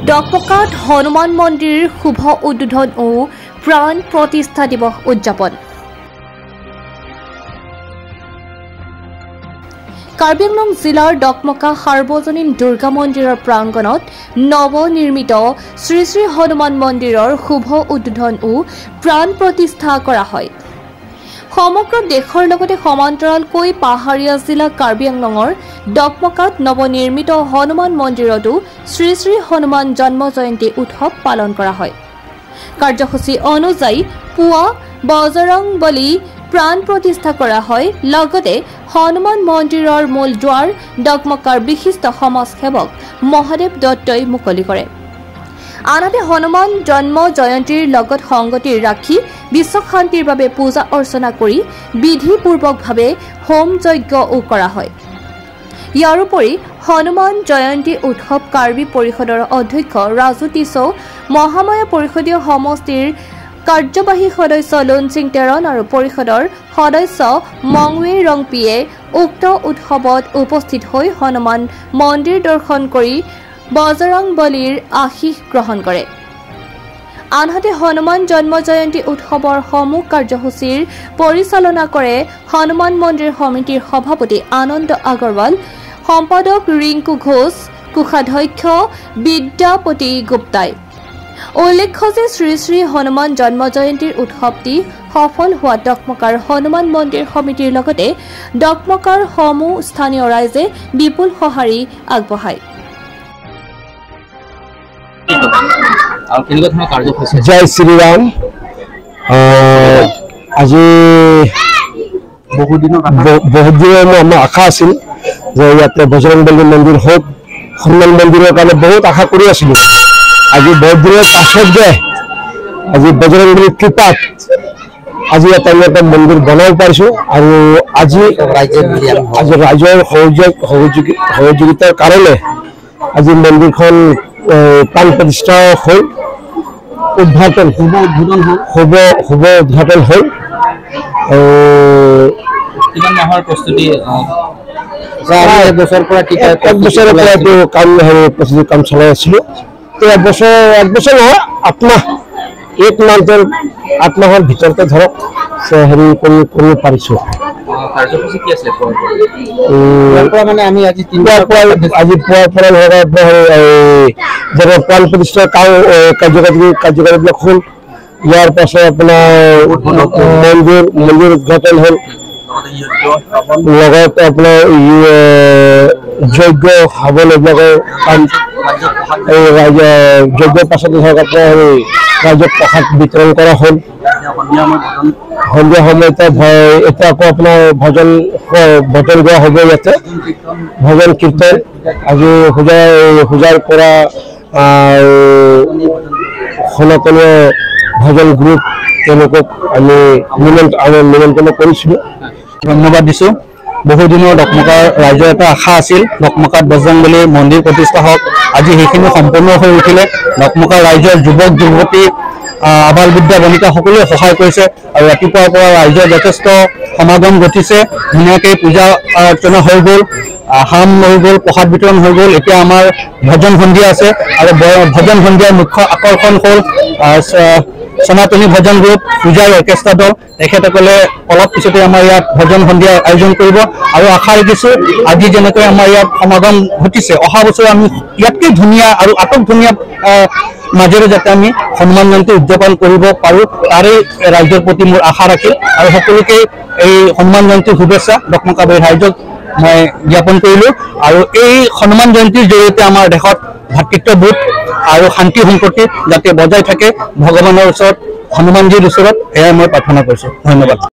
ডকমকাত হনুমান মন্দিৰ শুভ উদ্বোধন ও প্ৰাণ প্ৰতিষ্ঠা দিৱস উদযাপন। কাৰ্বি আংলং জিলাৰ ডকমকা সাৰ্বজনীন দুৰ্গা মন্দিৰৰ প্ৰাংগণত নৱনিৰ্মিত শ্ৰী শ্ৰী হনুমান মন্দিৰৰ শুভ উদ্বোধন ও প্ৰাণ প্ৰতিষ্ঠা কৰা হয়। সমগ্ৰ দেশৰ লগতে সমান্তৰালকৈ পাহাৰীয়া জিলা কাৰ্বি আংলঙৰ ডকমকাত নৱনিৰ্মিত হনুমান মন্দিৰতো শ্ৰী শ্ৰী হনুমান জন্ম জয়ন্তী উৎসৱ পালন কৰা হয়। কাৰ্যসূচী অনুযায়ী পুৱা বজৰং বলি প্ৰাণ প্ৰতিষ্ঠা কৰা হয়। লগতে হনুমান মন্দিৰৰ মূল দ্বাৰ ডকমকাৰ বিশিষ্ট সমাজসেৱক মহাদেৱ দত্তই মুকলি কৰে। আনহাতে হনুমান জন্ম জয়ন্তীৰ লগত সংগতি ৰাখি বিশ্ব শান্তিৰ বাবে পূজা অৰ্চনা কৰি বিধিপূৰ্বকভাৱে হোম যজ্ঞও কৰা হয়। ইয়াৰোপৰি হনুমান জয়ন্তী উৎসৱ কাৰ্বি পৰিষদৰ অধ্যক্ষ ৰাজু টিছৌ, মহামায়া পৰিষদীয় সমষ্টিৰ কাৰ্যবাহী সদস্য লুনচিং টেৰণ আৰু পৰিষদৰ সদস্য মংৱে ৰংপিয়ে উক্ত উৎসৱত উপস্থিত হৈ হনুমান মন্দিৰ দৰ্শন কৰি বজৰং বলিৰ আশীষ গ্ৰহণ কৰে। আনহাতে হনুমান জন্ম জয়ন্তী উৎসৱৰ সমূহ কাৰ্যসূচীৰ পৰিচালনা কৰে হনুমান মন্দিৰ সমিতিৰ সভাপতি আনন্দ আগৰৱাল, সম্পাদক ৰিংকু ঘোষ, কোষাধ্যক্ষ বিদ্যাপতি গুপ্তাই। উল্লেখ্য যে শ্ৰী শ্ৰী হনুমান জন্ম জয়ন্তীৰ উৎসৱটি সফল হোৱা ডকমকাৰ হনুমান মন্দিৰ সমিতিৰ লগতে ডকমকাৰ সমূহ স্থানীয় ৰাইজে বিপুল সঁহাৰি আগবঢ়ায়। জয় শ্ৰীৰাম। আজি বহুত দিনৰ আমাৰ আশা আছিল যে ইয়াতে বজৰং বলী মন্দিৰ হওক, হনুমান মন্দিৰৰ কাৰণে বহুত আশা কৰি আছিলোঁ। আজি বহুত দিনৰ পাছত যে আজি বজৰং বলীৰ কৃপাত আজি ইয়াতে আমি এটা মন্দিৰ বনাব পাৰিছোঁ। আৰু আজি আজি ৰাইজৰ সহযোগিতাৰ কাৰণে আজি মন্দিৰখন প্ৰাণ প্ৰতিষ্ঠা হ'ল, উদ্ঘাটন শুভ উদ্বোধন হ'ল, শুভ উদ্ঘাটন হ'ল। কিমান মাহৰ প্ৰস্তুতি? এক বছৰৰ পৰা এইটো কাম প্ৰস্তুতি কাম চলাই আছিলোঁ। এক বছৰ নহয়, 8 মাহ, এক মান্থৰ 8 মাহৰ ভিতৰতে ধৰক হেৰি কৰিব পাৰিছোঁ। আজি পুৱাৰ পৰা ধৰক প্ৰাণ প্ৰতিষ্ঠা কাম কাৰ্যকাৰীবিলাক হ'ল। ইয়াৰ পাছত আপোনাৰ মন্দিৰ উদ্ঘাটন হ'ল, লগত আপোনাৰ যজ্ঞ হাৱন এইবিলাকৰ কাম, যজ্ঞৰ পাছত ধৰক আপোনাৰ হেৰি ৰাইজক প্ৰসাদ বিতৰণ কৰা হ'ল। সন্ধিয়া সময়তে এতিয়া আকৌ আপোনাৰ ভজন গোৱা হ'ব ইয়াতে, ভজন কীৰ্তন। আজি হোজাৰ পৰা সনাতনীয় ভজন গ্ৰুপ তেওঁলোকক আমি নিমন্ত্ৰণ কৰিছিলোঁ। ধন্যবাদ দিছোঁ। বহুদিনৰ ডকমকাৰ ৰাইজৰ এটা আশা আছিল ডকমকাত বজৰংবলী মন্দিৰ প্ৰতিষ্ঠা হওক, আজি সেইখিনি সম্পূৰ্ণ হৈ উঠিলে। ডকমকাৰ ৰাইজৰ যুৱক যুৱতী, আবাল বৃদ্ধা বনিতা সকলোৱে সহায় কৰিছে আৰু ৰাতিপুৱাৰ পৰা ৰাইজৰ যথেষ্ট সমাগম ঘটিছে। ধুনীয়াকৈ পূজা অৰ্চনা হৈ গ'ল, হাম হৈ গ'ল, প্ৰসাদ বিতৰণ হৈ গ'ল। এতিয়া আমাৰ ভজন সন্ধিয়া আছে আৰু ভজন সন্ধিয়াৰ মুখ্য আকৰ্ষণ হ'ল সনাতনী ভজন গ্ৰুপ, পূজাৰ অৰ্কেষ্ট্ৰা দল। তেখেতসকলে অলপ পিছতে আমাৰ ইয়াত ভজন সন্ধিয়াৰ আয়োজন কৰিব আৰু আশা ৰাখিছোঁ আজি যেনেকৈ আমাৰ ইয়াত সমাগম ঘটিছে, অহা বছৰ আমি ইয়াতকৈ ধুনীয়া আৰু আটক ধুনীয়া মাজেৰে যাতে আমি হনুমান জয়ন্তী উদযাপন কৰিব পাৰোঁ, তাৰেই ৰাইজৰ প্ৰতি মোৰ আশা ৰাখিল। আৰু সকলোকে এই হনুমান জয়ন্তীৰ শুভেচ্ছা ডকমকাবাসী ৰাইজক মই জ্ঞাপন কৰিলোঁ। আৰু এই হনুমান জয়ন্তীৰ জৰিয়তে আমাৰ দেশত ভাতৃত্ববোধ আৰু শান্তি সম্প্ৰীতি যাতে বজাই থাকে ভগৱানৰ ওচৰত, হনুমানজীৰ ওচৰত, এয়াই মই প্ৰাৰ্থনা কৰিছোঁ। ধন্যবাদ।